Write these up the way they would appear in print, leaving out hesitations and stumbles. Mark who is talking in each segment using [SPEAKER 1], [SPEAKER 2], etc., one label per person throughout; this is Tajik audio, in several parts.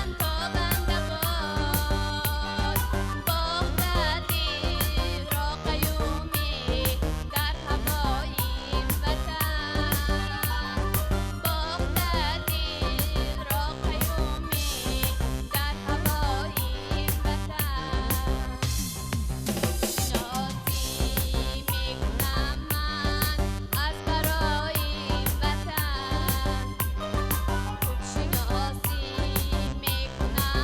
[SPEAKER 1] Ватан тобанда бод. Бохта дилро қаюмӣ дар ҳавои ватан. Бохта дилро қаюмӣ дар ҳавои ватан. Худшиносӣ мекунам ман аз барои ватан. Худшиносӣ мекунам.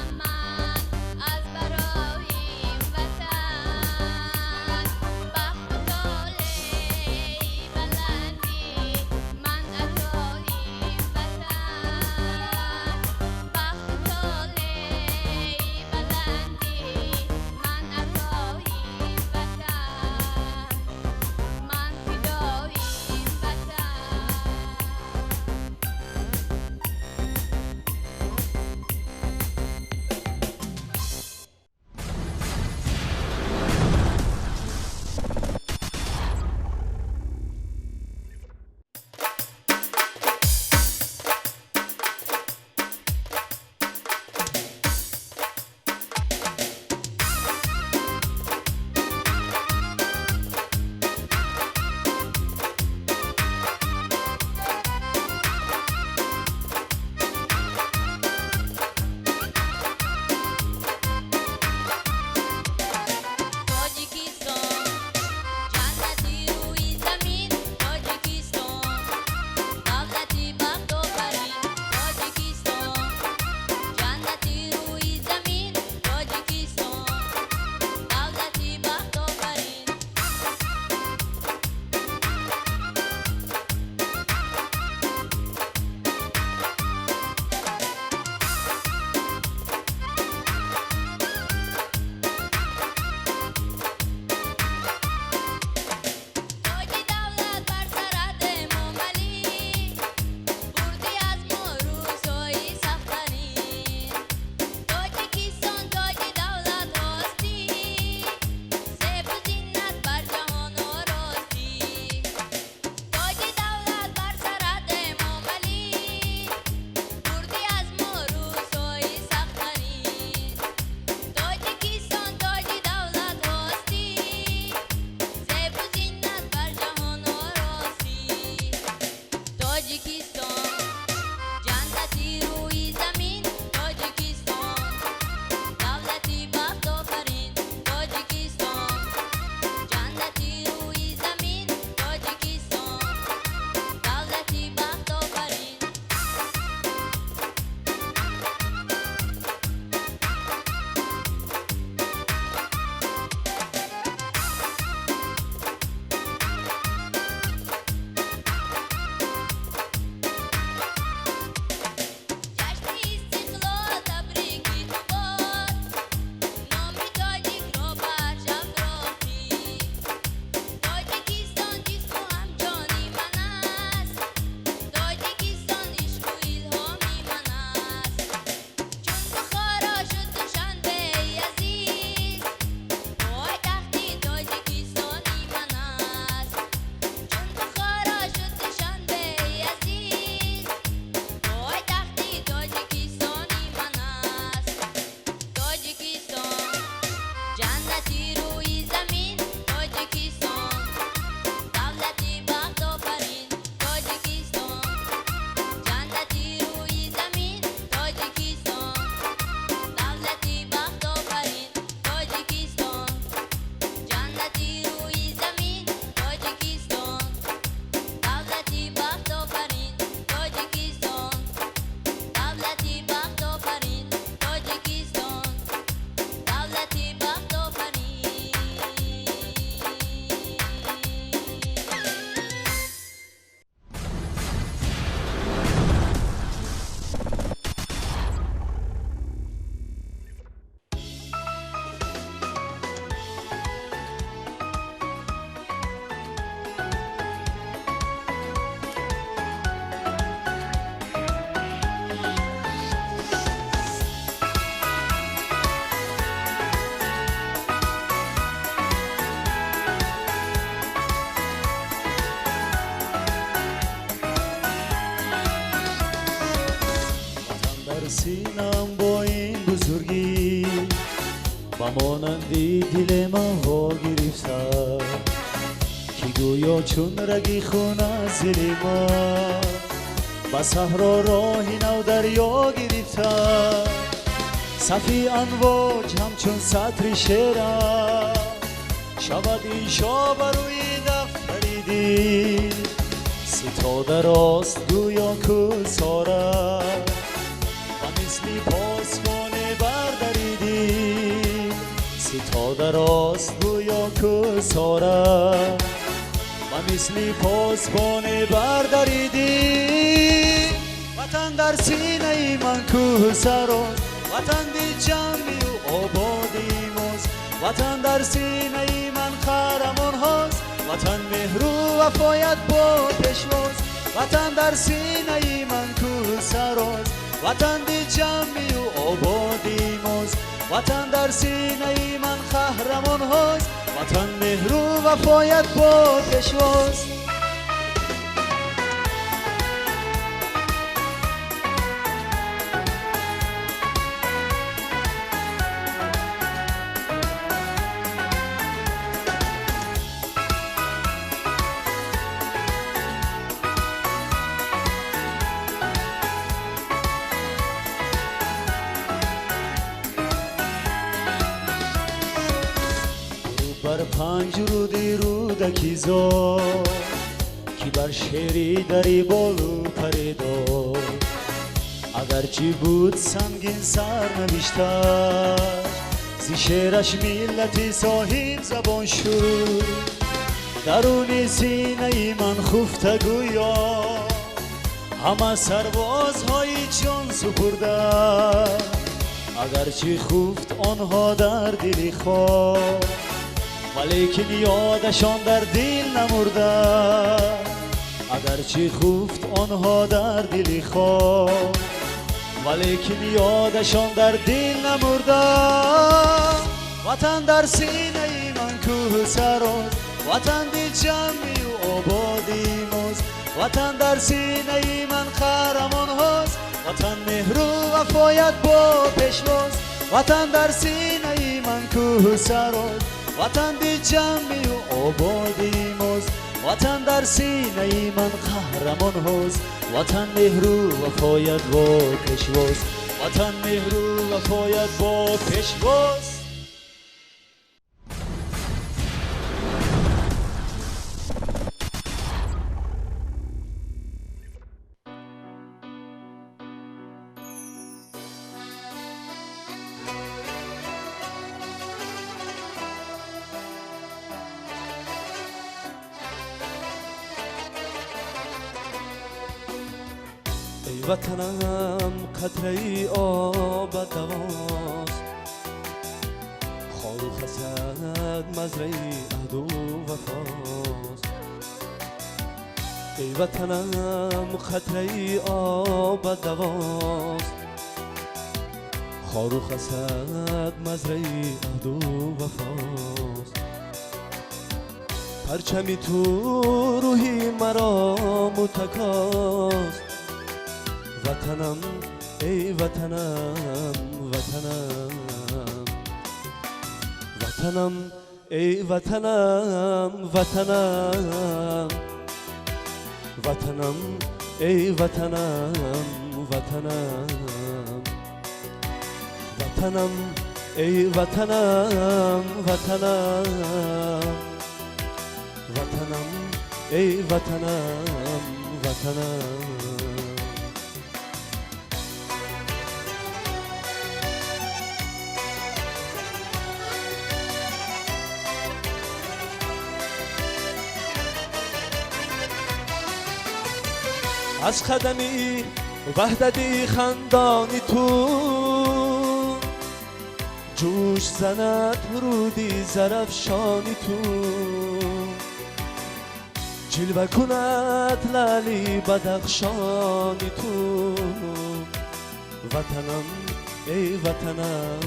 [SPEAKER 2] Ба монанди дили ман во гирифта, ки гӯё чун раги хун аз дили ман ба саҳро роҳи нав дарё гирифта. Сафи анвоҷ ҳамчун сатри шера шавад иншо ба рӯи дафтари дил. Ситода рост гӯё кӯсора ба мисли посбоне бар дари дил. Ситода рост гӯё кӯсора ба мисли посбоне бар дари дил. Ватан дар синаи ман кӯҳсароз, ватан дилҷамъию ободи мост. Ватан дар синаи ман қаҳрамонҳост, ватан меҳру вафоят бо пешвоз. Ватан дар синаи ман кӯҳсароз, ватан дилҷамъию ободи мост. Ватан дар синаи ман қаҳрамонҳост, ватан меҳру вафоят бо пешвоз. Бар панҷ руди Рӯдаки зод, ки бар шери дари болу паридод. Агарчи буд сангин сарнавишташ, зи шераш миллати соҳиб забон шуд. Даруни синаи ман хуфта гӯё ҳама сарбозҳои ҷон супурда. Агарчи хуфт онҳо дар дили хок, валекин ёдашон дар дил намурда. Агарчи хуфт онҳо дар дили хок, валекин ёдашон дар дил намурда. Ватан дар синаи ман кӯҳсароз, ватан дилҷамъию ободи мост. Ватан дар синаи ман қаҳрамонҳост, ватан меҳру вафоят бо пешвоз. Ватан дар синаи ман кӯҳсароз, ватан дилҷамъию ободи мост. Ватан дар синаи ман қаҳрамонҳост, ватан меҳру вафоят бо пешвоз. Ватан меҳру вафоят бо пешвоз.
[SPEAKER 3] Эй ватанам, қатраи оба давост, хору хасад мазраи аҳду вафост. Эй ватанам, қатраи оба давост, хору хасад мазраи аҳду вафост. Парчами ту рӯҳи маро мутакост. Ватанам, эй ватанам, ватанам, ватанам, эй ватанам, ватанам, ватанам, эй ватанам, ватанам, ватанам, эй ватанам, ватанам, ватанам, эй ватанам, ватанам. Аз қадами ваҳдати хандони ту ҷӯш занад руди Зарафшони ту, ҷилва кунад лаъли Бадахшони ту. Ватанам, эй ватанам,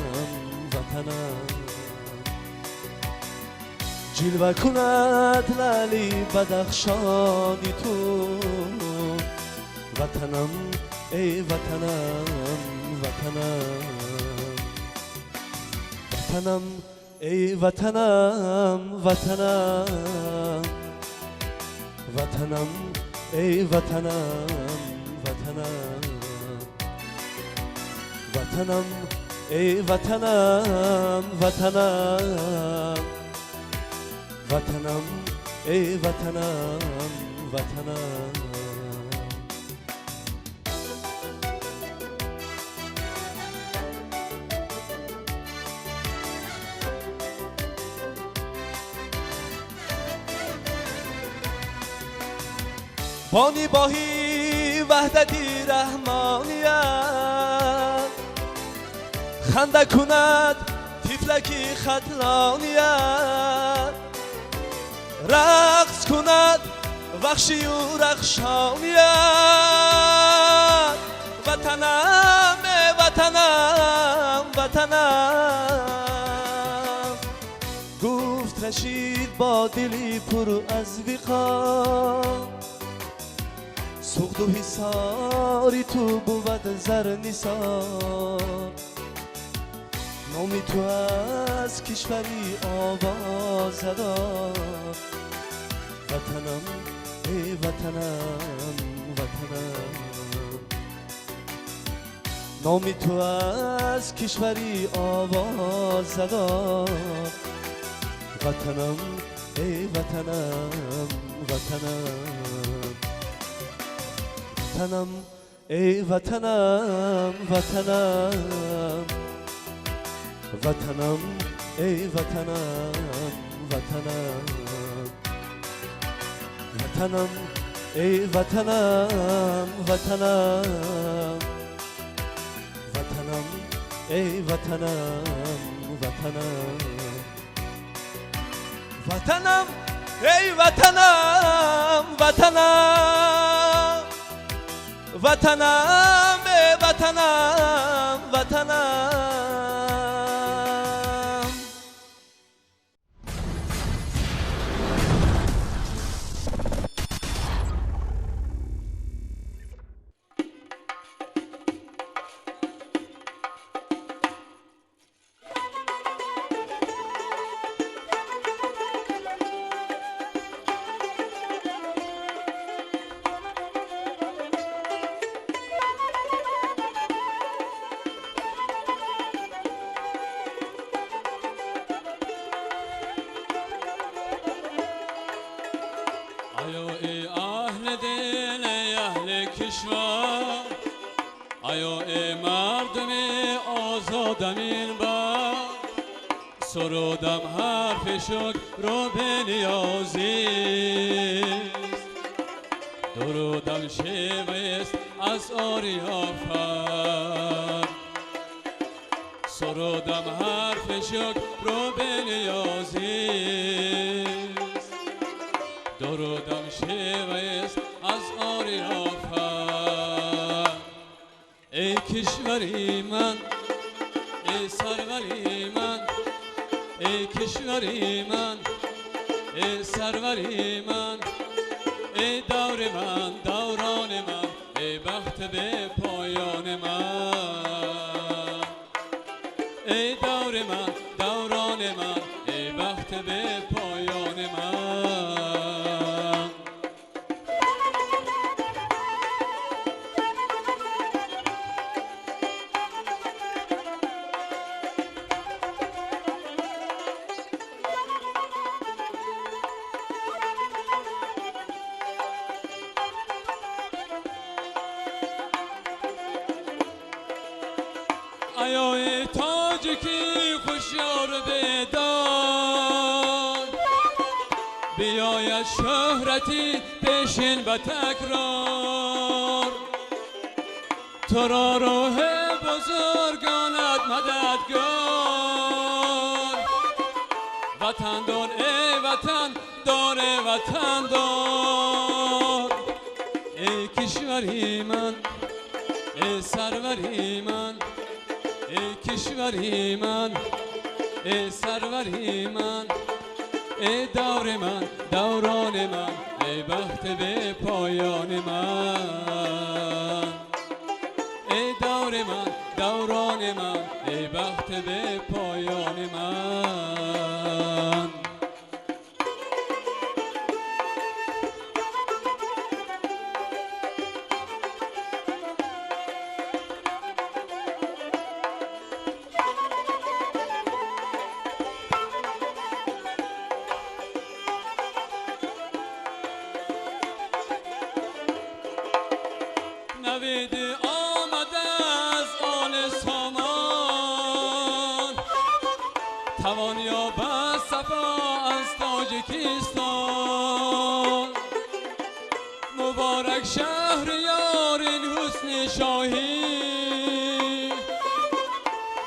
[SPEAKER 3] ватанам, ҷилва кунад лаъли Бадахшони ту. Ватанам, эй ватанам, ватанам, Ватанам, эй ватанам, ватанам, ватанам, эй ватанам, ватанам, ватанам, эй ватанам, ватанам, ватанам, эй ватанам, ватанам. Бо нигоҳи ваҳдати раҳмоният ханда кунад тифлаки хатлоният, рақс кунад вахшию рахшоният. Ватанам, э ватанам, ватанам. Гуфт Рашид бо дили пур аз виқор, Суғду ҳисори ту бувад зарнисор. Номи ту аз кишвари овозадор. Ватанам, эй ватанам, ватанам. Номи ту аз кишвари овозадор. Ватанам, эй ватанам, ватанам. Ватанам, эй ватанам, ватанам, ватанам, эй ватанам, ватанам, ватанам, эй ватанам, ватанам, ватанам, эй ватанам, ватанам, ватанам, эй ватанам, ватанам, ватанам, эй ватанам, ватанам.
[SPEAKER 4] آیا ای اهل دل، ای اهل کشور، آیا ای مردم آزادم این بر، سرودم حرف شکر رو به نیازیست، درودم شیوست از آریافر، سرودم حرف شکر رو به نیازیست، درودم شیوست از آریافر. ای کشوری من، ای سروری من، ای کشوری من، ای سروری من، ای دور من، دوران من، ای بخت به پایان من، ای دور من، دوران من، ای بخت به پایان من. آیا ای تاجکی خوشیار بیدار، بیاید شهرتی پیشین به تکرار، تو را روح بزرگانت مددگار. وطن دار ای وطن دار، وطن دار، ای کشوری من، ای سروری من، ای کشوری من، ای سروری من، ای دور من، دوران من، ای بخت به پایان من، ای دور من، دوران من، Эй бахти бепоёни ман. نوید آمده از آل سامان، توان یابد صفا از تاجیکستان. مبارک شهریار این حسن شاهی،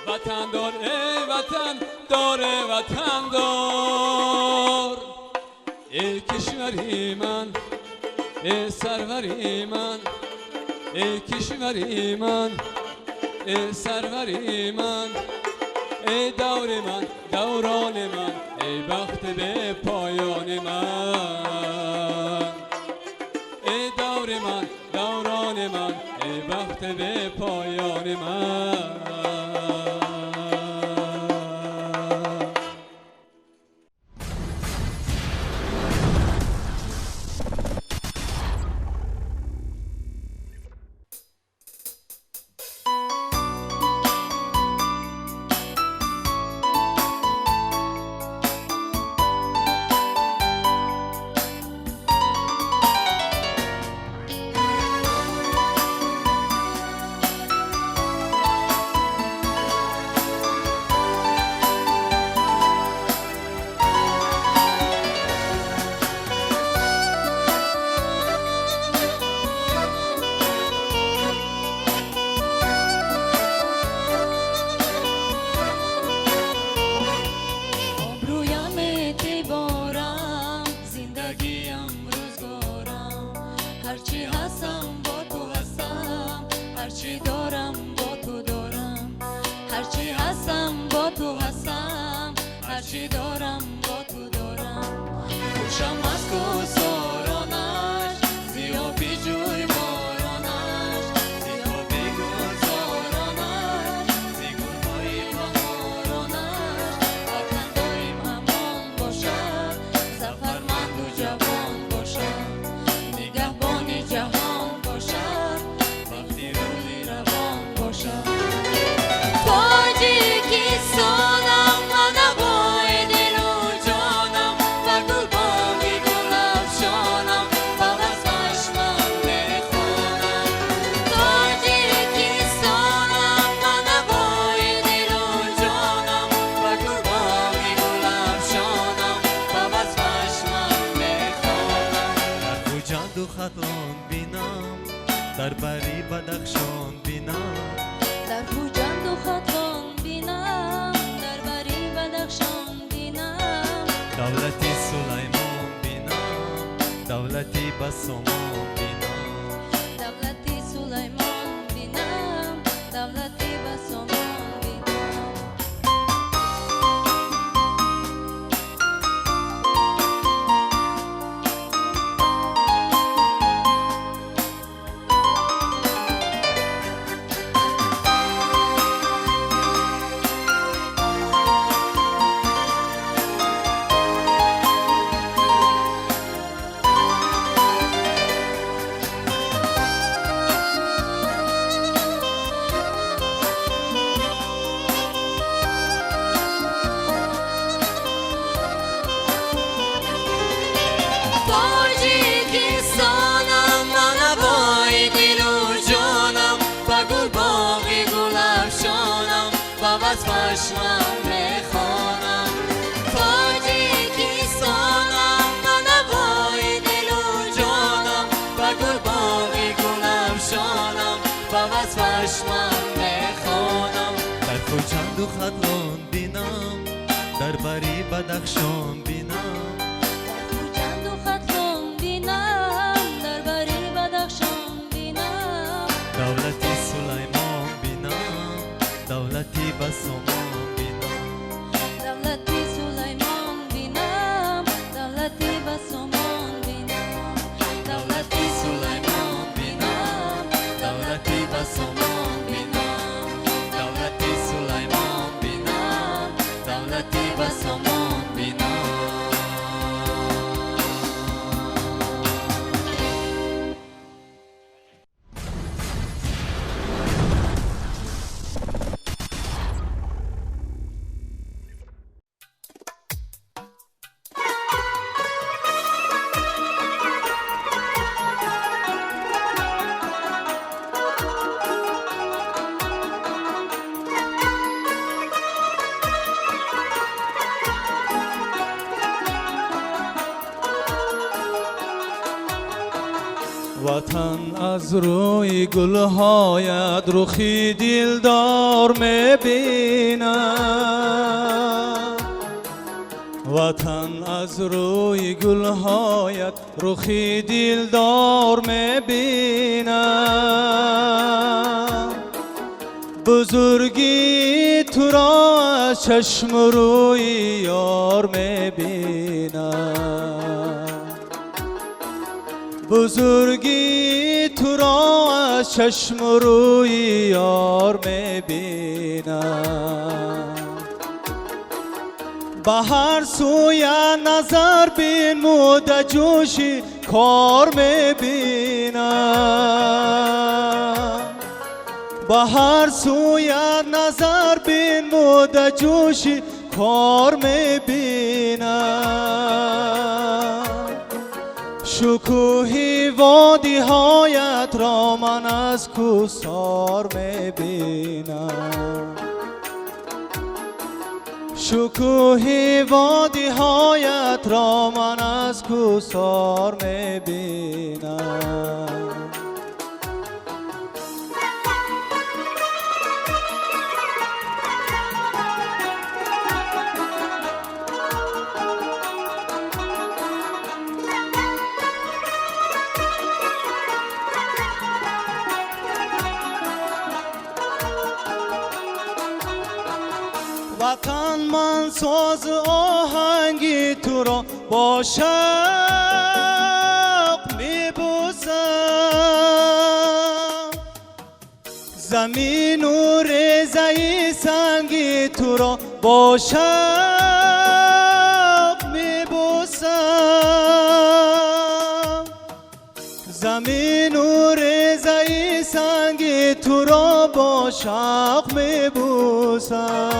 [SPEAKER 4] وطن دار ای وطن دار وطن دار. ای کشوری من، ای سروری من، ای کشوری من، ای سروری من، ای دور من، دوران من، ای بخت به پایان من. ای دور من، دوران من، ای بخت به پایان من.
[SPEAKER 1] Обрӯям эътиборам, зиндагиам, рӯзгорам, ҳарчи ҳастам бо ту ҳастам, ҳарчи дорам бо ту дорам, ҳарчи ҳастам бо ту ҳастам, ҳарчи дорам бо ту дорам. Хушам аз кӯҳсоронаш, зи оби ҷӯйборонаш, зи оби гулзоронаш, зи гулҳои баҳоронаш. Ватан доим амон бошад, зафарманду ҷавон бошад, нигаҳбони ҷаҳон бошад, бахти рӯзи равон бошад. Тоҷикистонам, манабои дилу ҷонам, ва гулбоғи гулафшонам, ба васфаш ман мехонам. Тоҷикистонам, манабои дилу ҷонам, ва гулбоғи гулафшонам, ба васфаш ман мехонам.
[SPEAKER 5] Дар Хуҷанду Хатлон бинам, дар бари Бадахшон бинам,
[SPEAKER 1] Дар Хуҷанду Хатлон бинам, дар бари Бадахшон бинам,
[SPEAKER 5] давлати Сулаймон бинам, давлати Басомон бинам.
[SPEAKER 1] Давлати Сулаймон бинам, давлати Басомон бинам. Тоҷикистонам, манабои дилу ҷонам, ба гулбоғи гулафшонам, ба васфаш ман мехонам. Тоҷикистонам, манабои дилу ҷонам, ба гулбоғи гулафшонам, ба васфаш ман мехонам.
[SPEAKER 5] Дар Хуҷанду Хатлон бинам, дар бари Бадахшон бинам,
[SPEAKER 1] Дар Хуҷанду Хатлон бинам, дар бари Бадахшон бинам,
[SPEAKER 5] давлати Сулаймон бинам, давлати Басомон бинам.
[SPEAKER 1] Давлати Сулаймон бинам, давлати Басомон бинам, давлати Сулаймон бинам, давлати Басомон бинам,
[SPEAKER 5] давлати Сулаймон.
[SPEAKER 4] Ватан аз рӯи гулҳоят рухи дилдор мебинам. Ватан аз рӯи гулҳоят рухи дилдор мебинам. Бузургии туро аз чашму рӯи ёр мебинам. Бузургии туро аз чашму рӯи ёр мебинам. Ба ҳар сӯя назар бинмуда ҷӯши кор мебинам. Ба ҳар сӯя назар бинмуда ҷӯши кор мебинам. Шукӯҳи водиҳоятро ман аз кӯҳсор мебинам. Шукӯҳи водиҳоятро ман аз кӯҳсор мебинам. Ватан, ман созу оҳанги туро бо шавқ мебӯсам. Замину резаи санги туро бо шавқ мебӯсам. Замину резаи санги туро бо шавқ мебӯсам.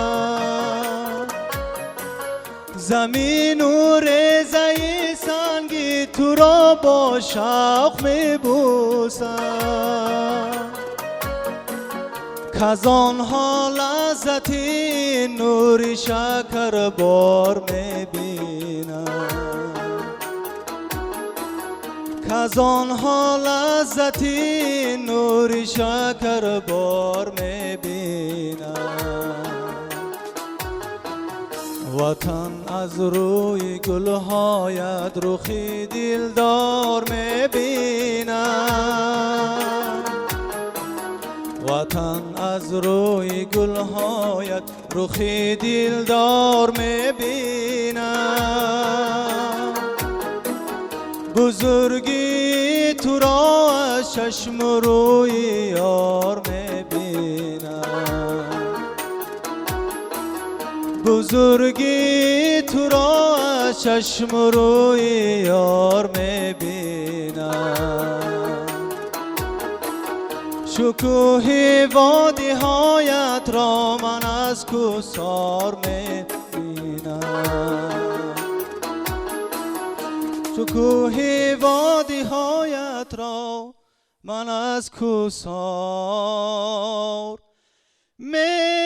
[SPEAKER 4] Замину резаи санги туро бо шавқ мебӯсам. Каз онҳо лаззати нури шакарбор мебинам. Каз онҳо лаззати нури шакарбор мебинам. Ватан, аз рӯи гулҳоят рухи дилдор мебинам. Ватан, аз рӯи гулҳоят рухи дилдор мебинам. Бузургии туро аз чашму рӯи ёр мебинам. Бузургии туро аз чашму рӯи ёр мебинам. Шукӯҳи водиҳоятро ман аз кӯҳсор мебинам. Шукӯҳи водиҳоятро ман аз кӯҳсор мебинам.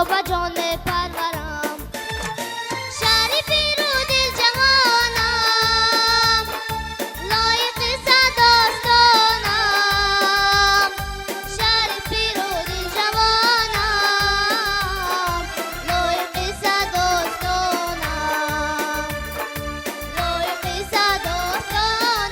[SPEAKER 6] Ба ҷон мепарварам. Шаҳри пиру дилҷавонам, лоиқи садостонам. Шаҳри пиру дилҷавонам, лоиқи садостонам, лоиқи садостонам.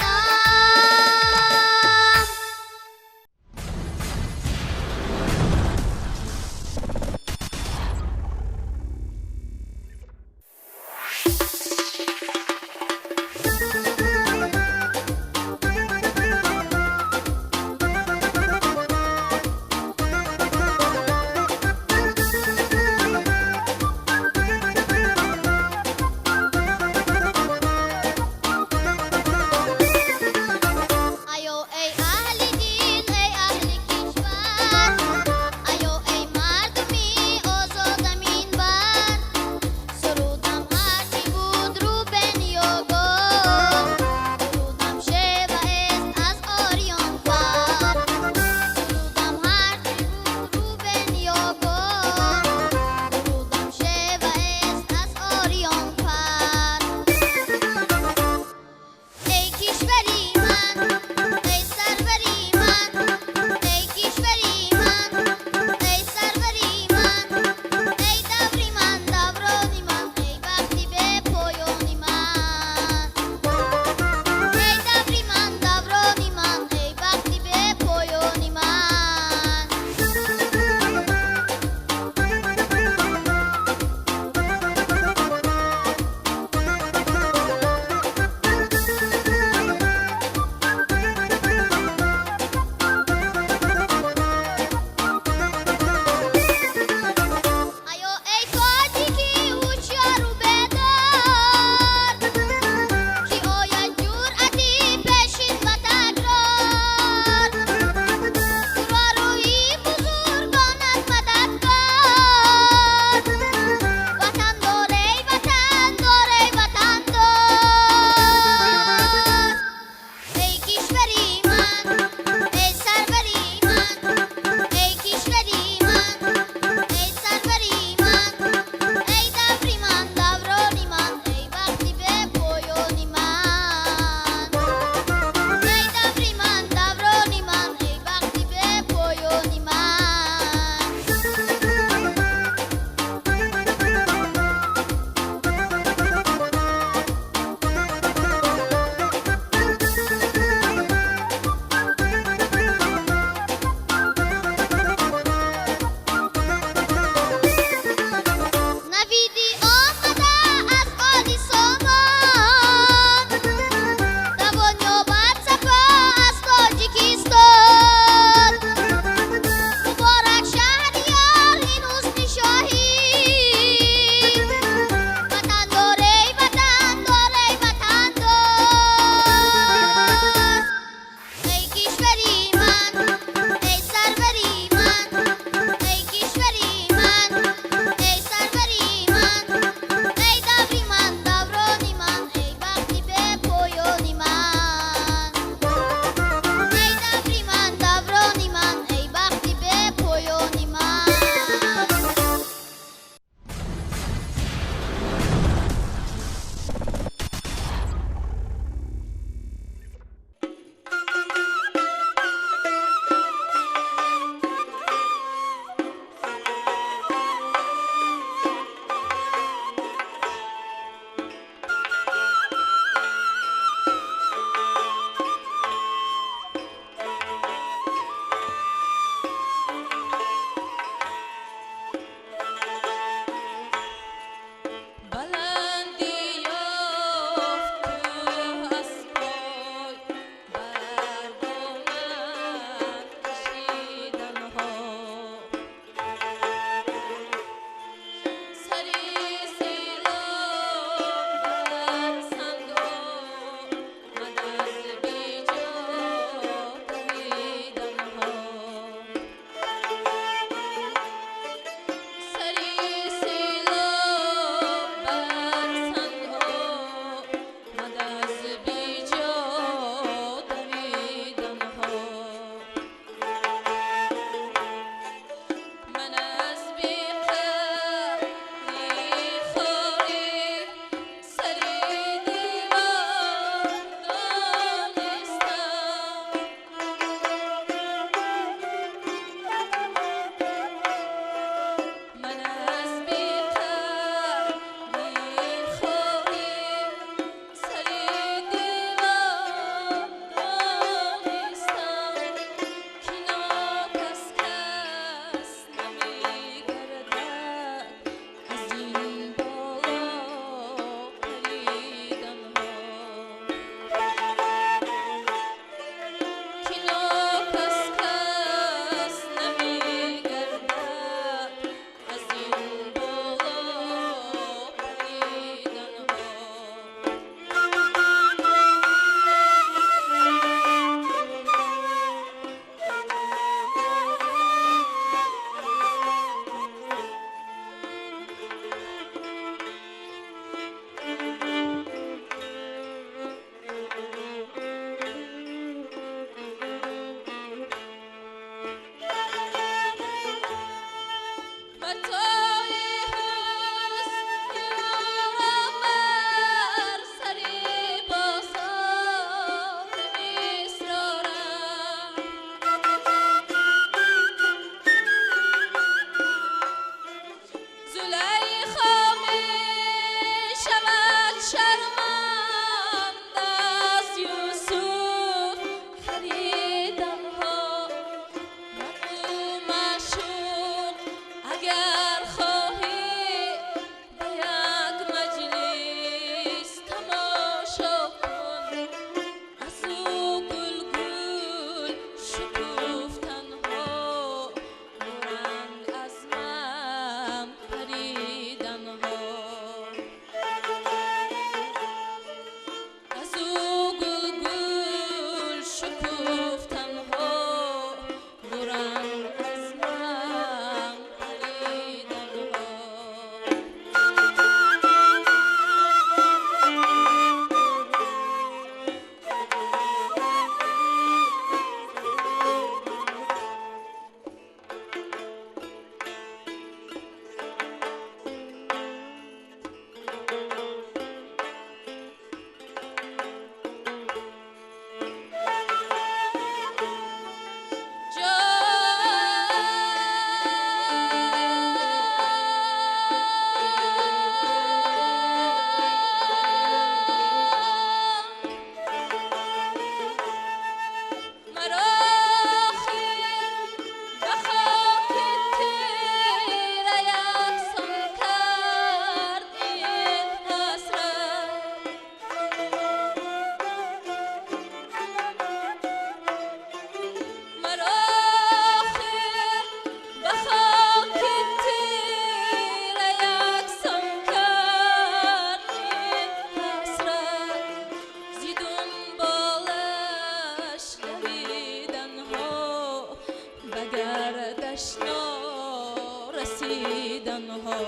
[SPEAKER 1] Расиданҳо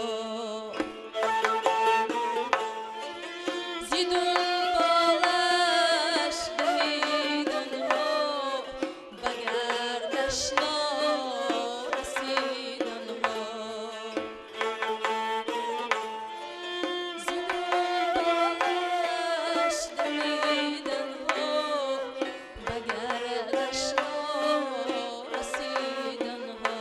[SPEAKER 1] зи дунболаш давиданҳо ба гардаш норасиданҳо зи дунболаш давиданҳо ба гардаш норасиданҳо.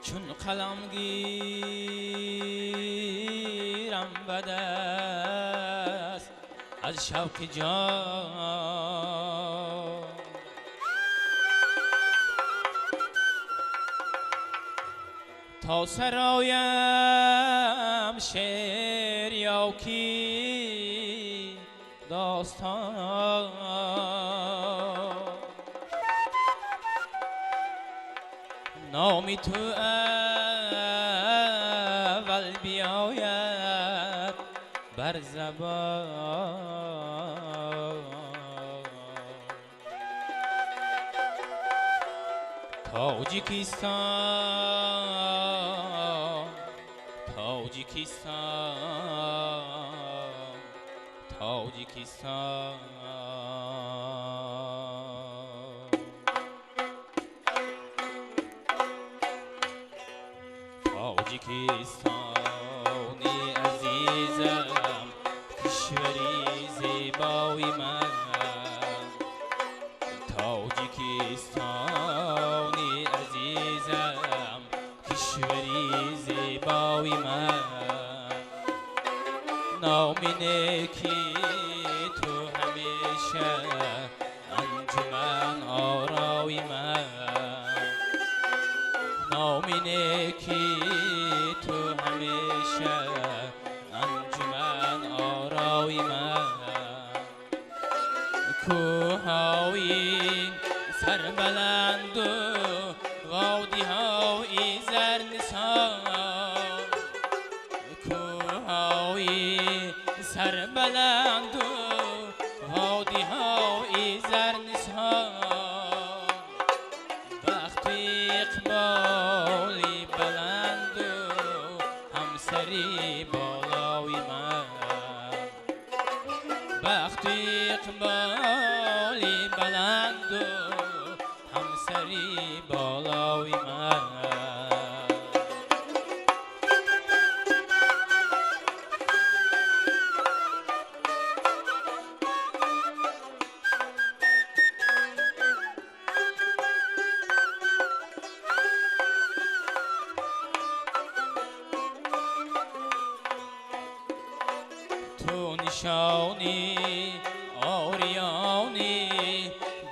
[SPEAKER 7] Чун қалам гирам ба даст аз шавқи ҷон то сароям шеър ё ки достон номи ту аввал биёяд бар забон Тоҷикистон, Тоҷикистон, Тоҷикистон. Тоҷикистони азизам, кишвари зебои ман. Тоҷикистони азизам, кишвари зебои ман. Номи неки ту ҳамеша анҷуман орои ман. Номи неки ту ҳамеша анҷуман орои ман. Кӯҳҳои сарбаланду водиҳои зарнисон, кӯҳҳои сарбаланду водиҳои зарнисон, бахту иқболи баланду ҳамсари болои ман. Бахту иқболи баланду ҳамсари болои ман. Ту нишони ориёни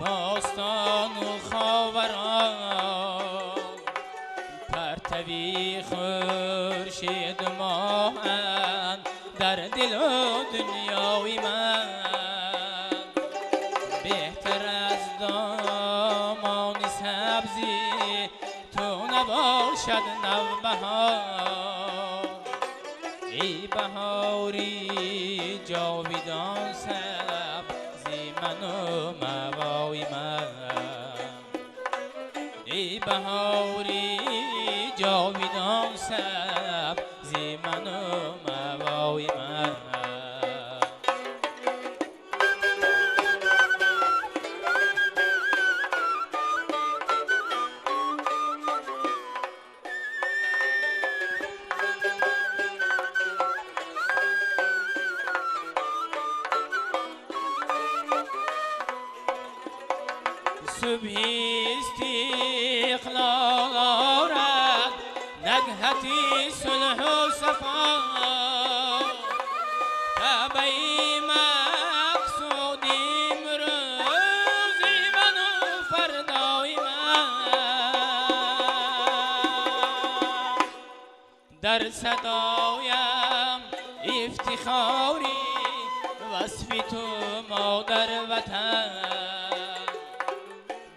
[SPEAKER 7] бостону ховарон, партави хуршеду моҳанд дар дилу дунёи ман. Беҳтар аз домони сабзи ту набошад навбаҳор. Эй баҳори ҷовидон сабзи ману мавои ман. Эй баҳори ҷовидон сабзи ману мавои ман. Субҳи истиқлол орад нагҳати сулҳу сафо, каъбаи мақсуди имрӯзи ману Дар садоям ифтихори васфи ту модар ватан.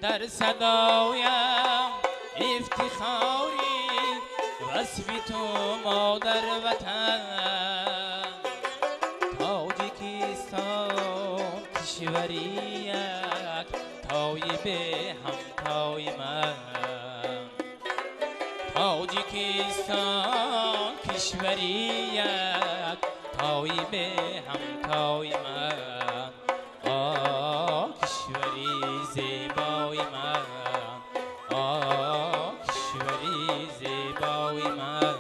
[SPEAKER 7] Дар садоям ифтихори васфи ту модар ватан. Тоҷикистон кишвари як тои беҳамтои ман. Тоҷикистон кишвари як тои беҳамтои ман. О кишвари зебои ман. О кишвари зебои ман.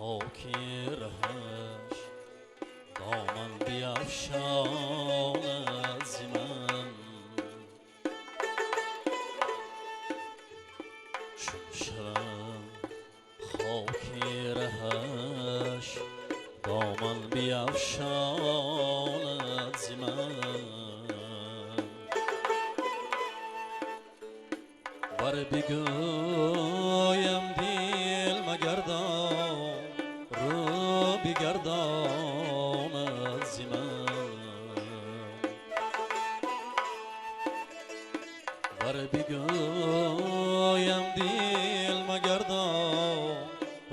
[SPEAKER 2] хоки раҳаш доман биафшонад зи ман. Чун шавам хоки раҳаш доман биафшонад зи ман. Вар бигӯям дил магардон, рӯ бигардонад зи ман. Вар бигӯям дил магардон,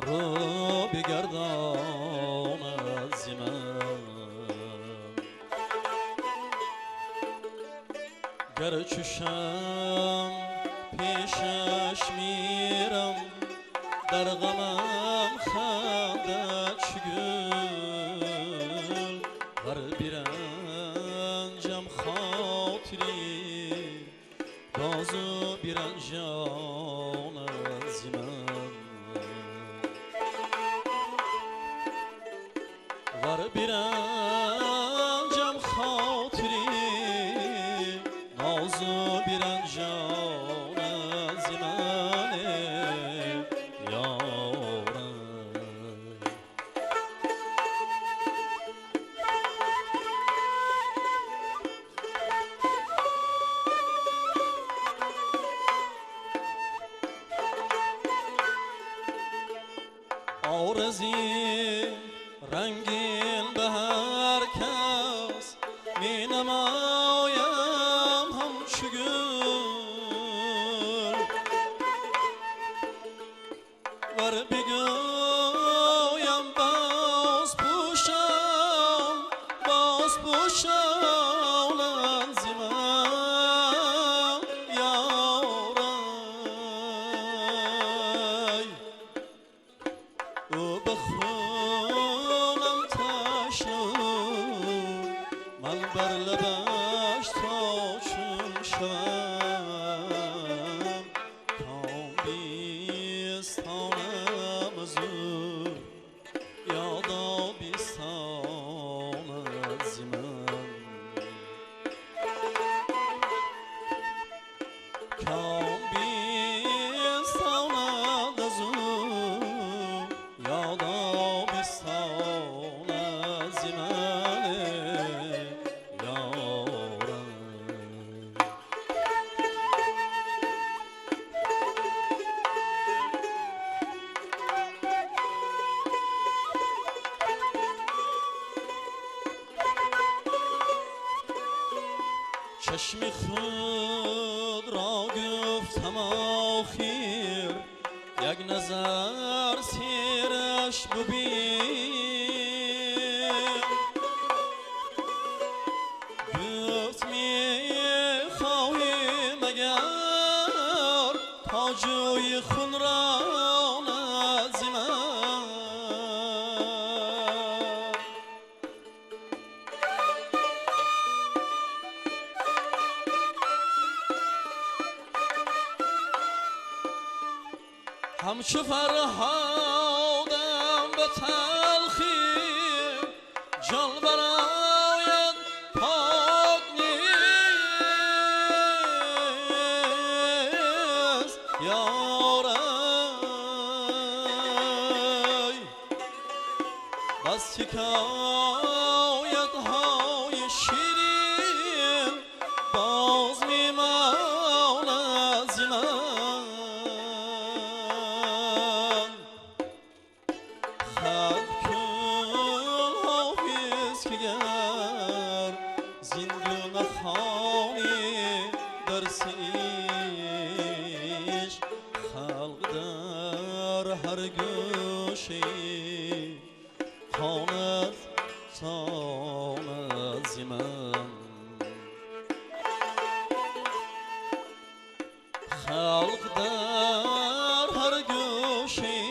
[SPEAKER 2] рӯ бигардонад зи ман. Гар чушам пешаш мирам, дар ғамам хандад чу гул. Вар биранҷам хотири бозу биранҷонад зи ман. Вар биранҷам хотири нозу биранҷонад зи ман, ёрам. Орзи рангин ба ҳар кас менамоям ҳамчу гул. Вар бигӯям боз пӯшам, боз пӯшонанд зи ман, ёрай. Ӯ ба хунам ташну, ман бар лабаш то чун шавам. Ком бистонам аз ӯ, ёдо бистонад зи ман. Ком бистонад аз ӯ, ёдо бистонад зи ман, ёрам. Чашми худ ро гуфтам охир, як назар сераш бубин. Гуфт мехоҳӣ магар то ҷӯи хун ронад зи ман. Ҳамчу Фарҳодам ба талхӣ ҷон барояд пок нест, ёрай. Бас ҳикоятҳои ширин боз мемонад зи ман. Хат кун ҳофиз, ки гар зин гуна хонӣ дарси ишқ, халқ дар ҳар гӯшае хонад сонад зи ман. Халқ дар ҳар гӯшае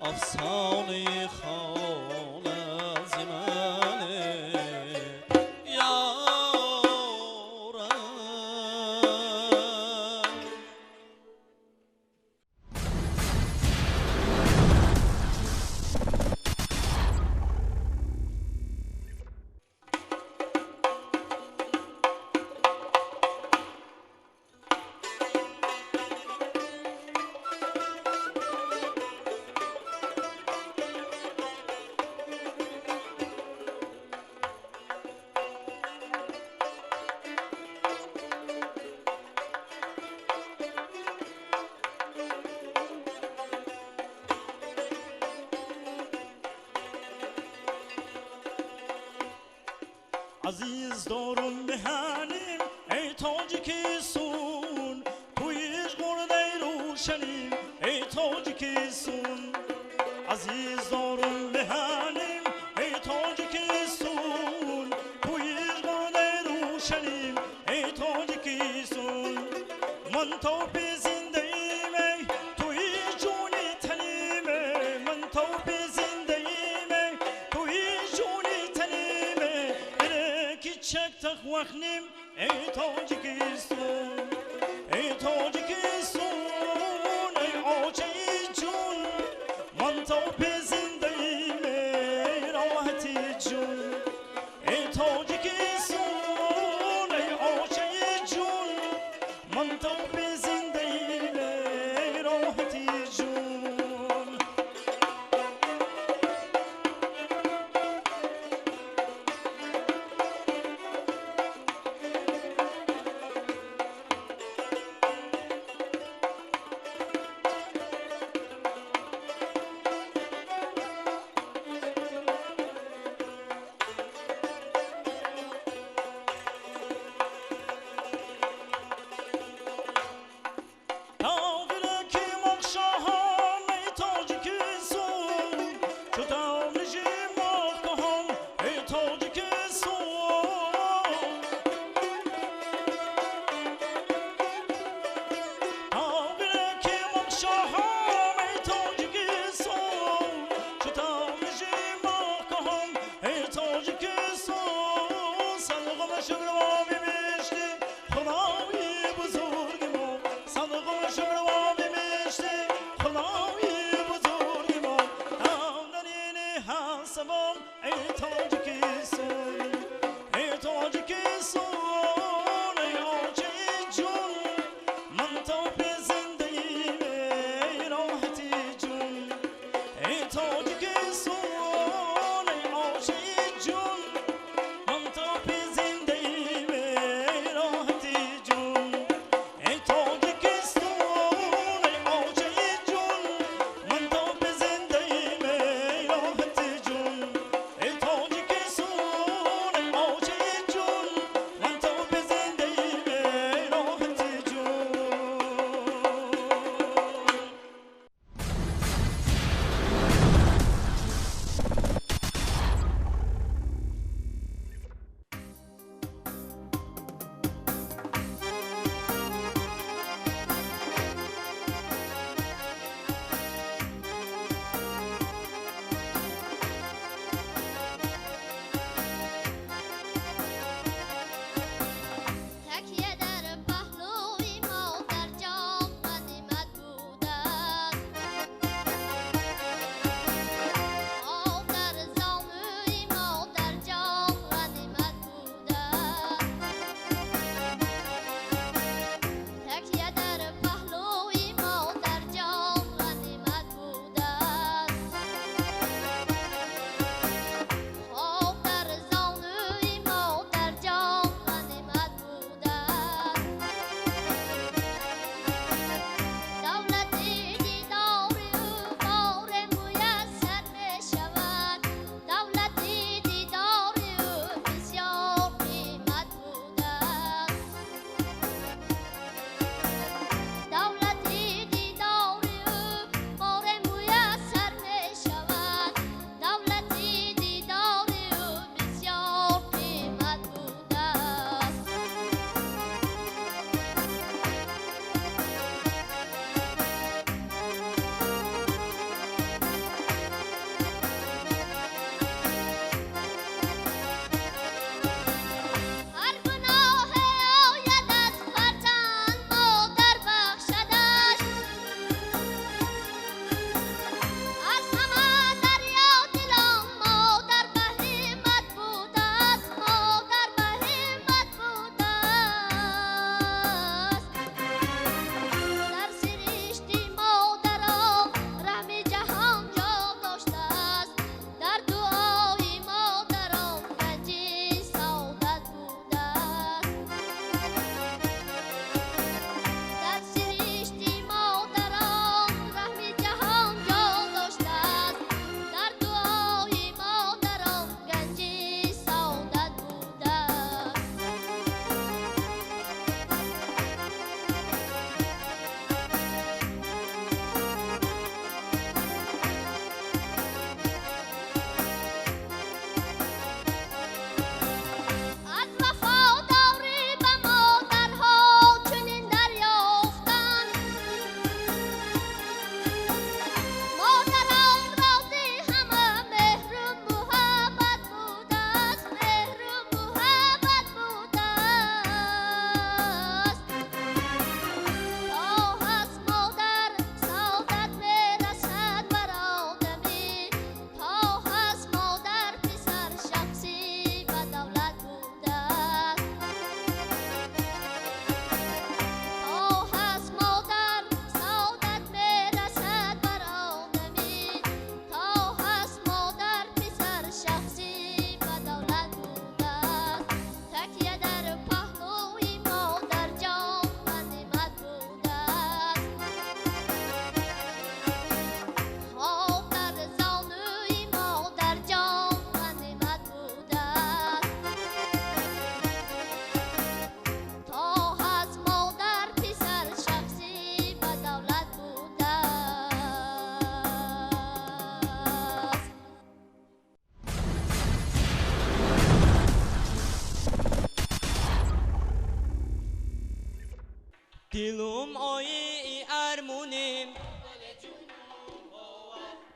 [SPEAKER 2] афсонаи хонад зи ман, ёрам. Aziz dorun mihanim ey Tacikistan Tuyish gurdey ruşanim ey Tacikistan Aziz dorun mihanim ey Tacikistan Tuyish gurdey ruşanim ey Tacikistan Man tavbi zindeyim ey tuyish juni tanim ey Man tavbi zindeyim ey tuyish juni tanim ey Kiçek takvahnim ey Tacikistan ey Tacikistan ey oçey cun Man tavbi zindeyim ey rahati cun ey Tacikistan ey oçey cun Man tavbi zindeyim ey rahati cun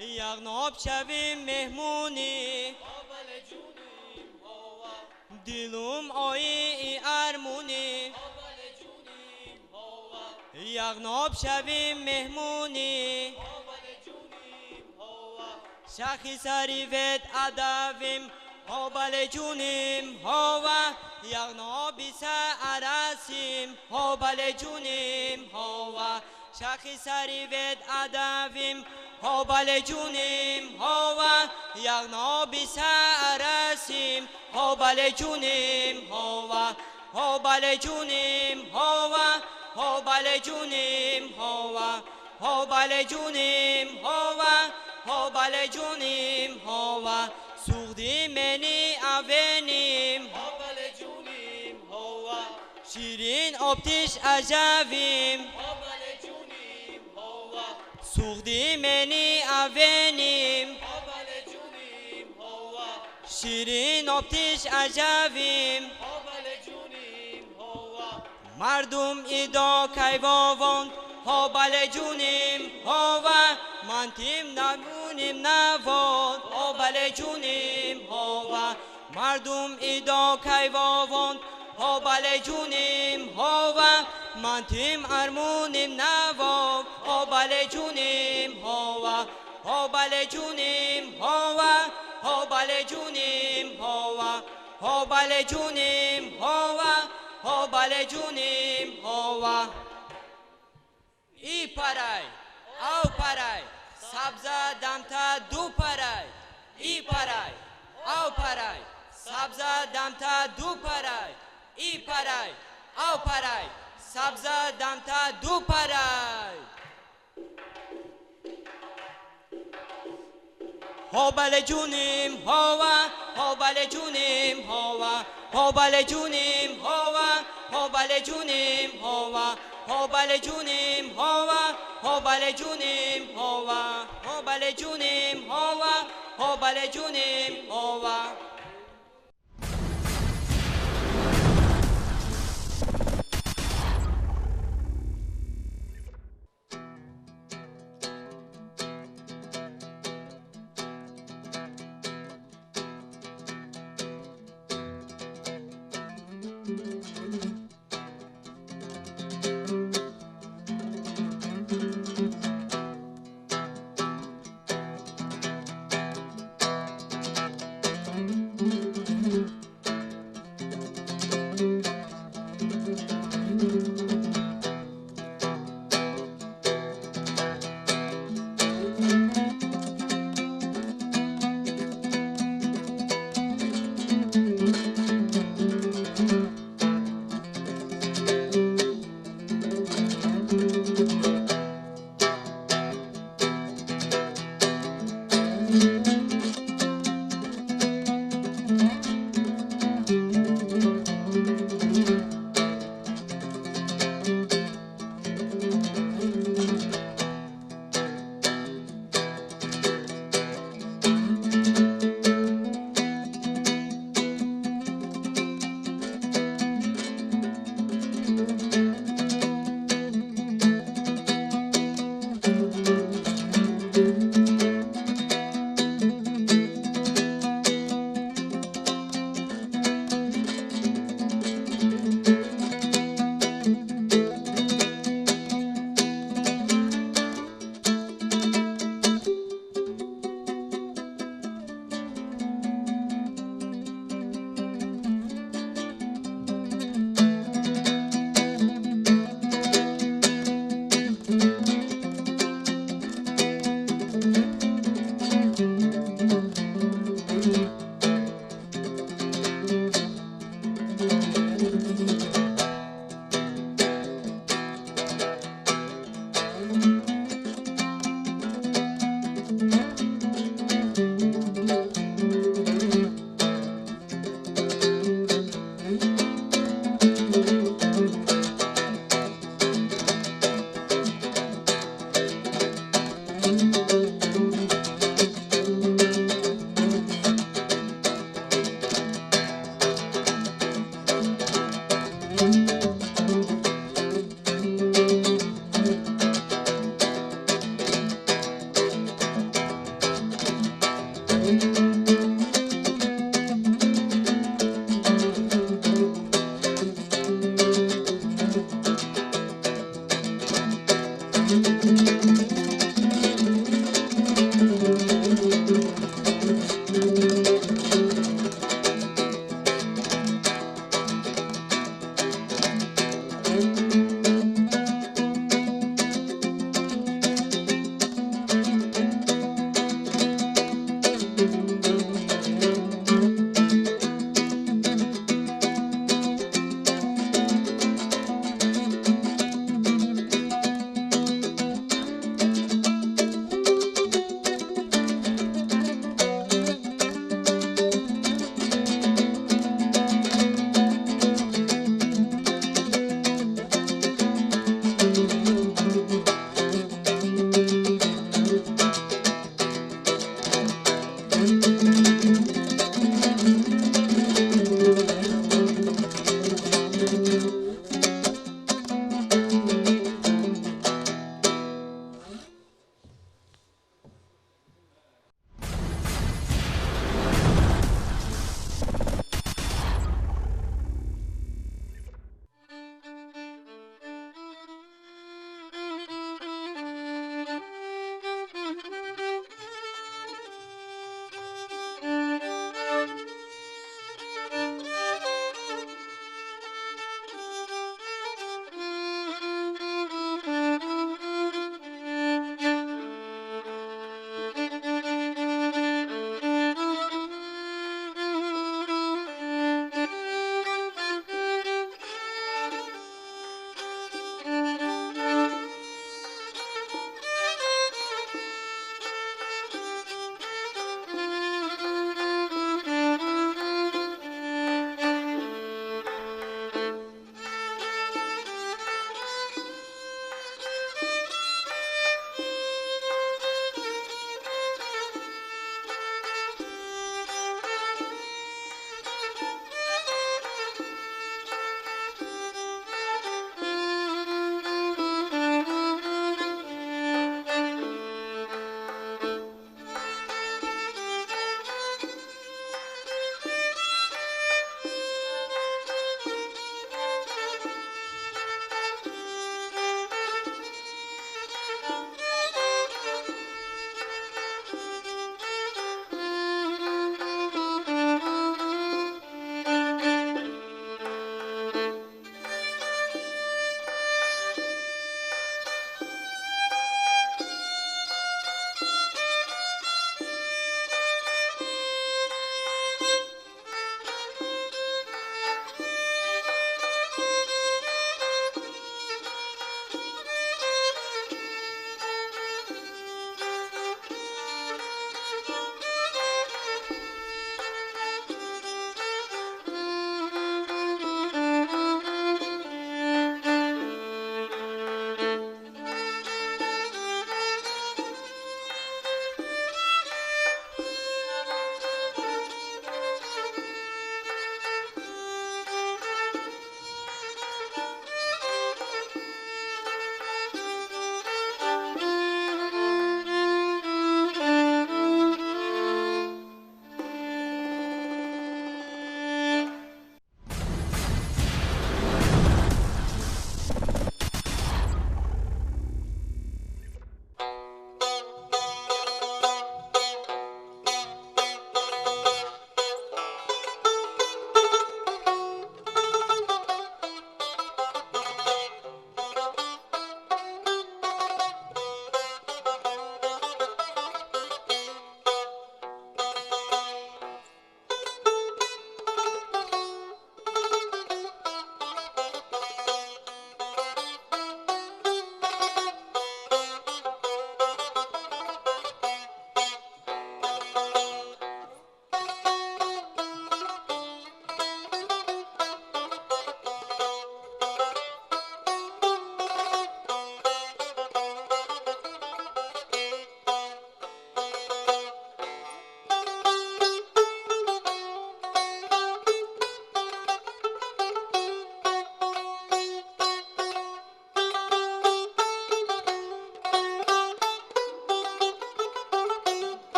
[SPEAKER 8] Яғноб шавем меҳмонӣ дилум ои армонӣ Яғноб шавем меҳмонӣ шахи саривет адавим ҳобале ҷуним ҳова Яғноби саарасим ҳобале ҷуним ҳова шахи саривет адавим ҳобале ҷуним ҳова Яғноби саарасим ҳобале ҷуним ҳова ҳобале ҷуним ҳова ҳобале ҷуним ҳова ҳобале ҷуним ҳова ҳобале ҷуним ҳова суғди мени авеним
[SPEAKER 2] ҳобале ҷуним ҳова
[SPEAKER 8] ширин обтиш ажавим
[SPEAKER 2] ҳобале ҷуним ҳова
[SPEAKER 8] суғди мени авеним
[SPEAKER 2] ҳобале ҷуним ҳова
[SPEAKER 8] ширин обтиш ажавим
[SPEAKER 2] ҳобале ҷуним ҳова
[SPEAKER 8] мардум идо кайвовонд ҳобале ҷуним ҳова ман тим набуним навод ҳобале ҷуним ҳова мардум идо кайвовонд ҳобале ҷуним ҳова ман тим армуним навод ҳобале ҷуним ҳова ҳобале ҷуним ҳова ҳобале ҷуним ҳова ҳобале ҷуним ҳова ҳобале ҷуним ҳова и парай ав парай сабза дамта ду парай и парай ав парай сабза дамта ду парай и парай ав парай сабза дамта ду парай ҳобале ҷуним ҳова ҳобале ҷуним ҳова ҳобале ҷуним ҳова ҳобале ҷуним ҳова ҳобале ҷуним ҳова ҳобале ҷуним ҳова ҳобале ҷуним ҳова ҳобале ҷуним ҳова.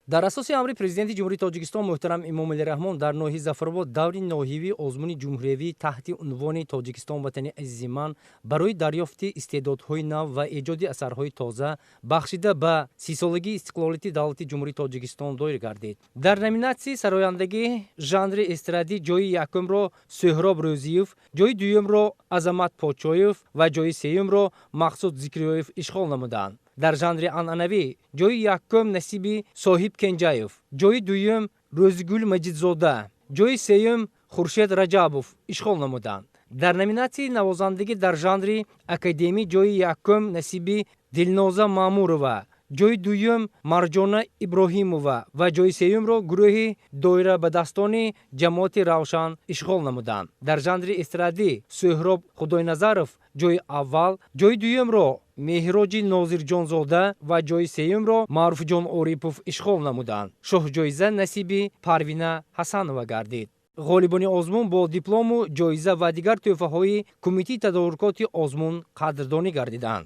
[SPEAKER 9] Дар асоси амри Президенти Ҷумҳурии Тоҷикистон муҳтарам Эмомалӣ Раҳмон дар ноҳияи Зафаробод даври ноҳиявии озмуни ҷумҳуриявӣ таҳти унвони «Тоҷикистон ватани азизи ман» барои дарёфти истеъдодҳои нав ва эҷоди асарҳои тоза, бахшида ба 30-солагии истиқлолияти давлати Ҷумҳурии Тоҷикистон, доир гардид. Дар номинатсияи сарояндагӣ жанри эстрадӣ ҷои якумро Сӯҳроб Рӯзиев, ҷои дуюмро Азамат Подшоев ва ҷои сеюмро Мақсуд Зикриёев ишғол намуданд. Дар жанри анъанавӣ ҷои якум насиби Соҳиб Кенҷаев, ҷои дуюм Рӯзигул Маҷидзода, ҷои сеюм Хуршед Раҷабов ишғол намуданд. Дар номинатсияи навозандагӣ дар жанри академӣ ҷои якум насиби Дилноза Маъмурова, ҷои дуюм Марҷона Иброҳимова ва ҷои сеюмро гурӯҳи доирабадастони ҷамоати Равшан ишғол намуданд. Дар жанри эстрадӣ Сӯҳроб Худойназаров ҷои аввал, ҷои дуюмро Меҳроҷи Нозирҷонзода ва ҷои сеюмро Маъруфҷон Орипов ишғол намуданд. Шоҳҷоиза насиби Парвина Ҳасанова гардид. Ғолибони озмун бо диплому ҷоиза ва дигар тӯҳфаҳои кумитаи тадорукоти озмун қадрдонӣ гардиданд.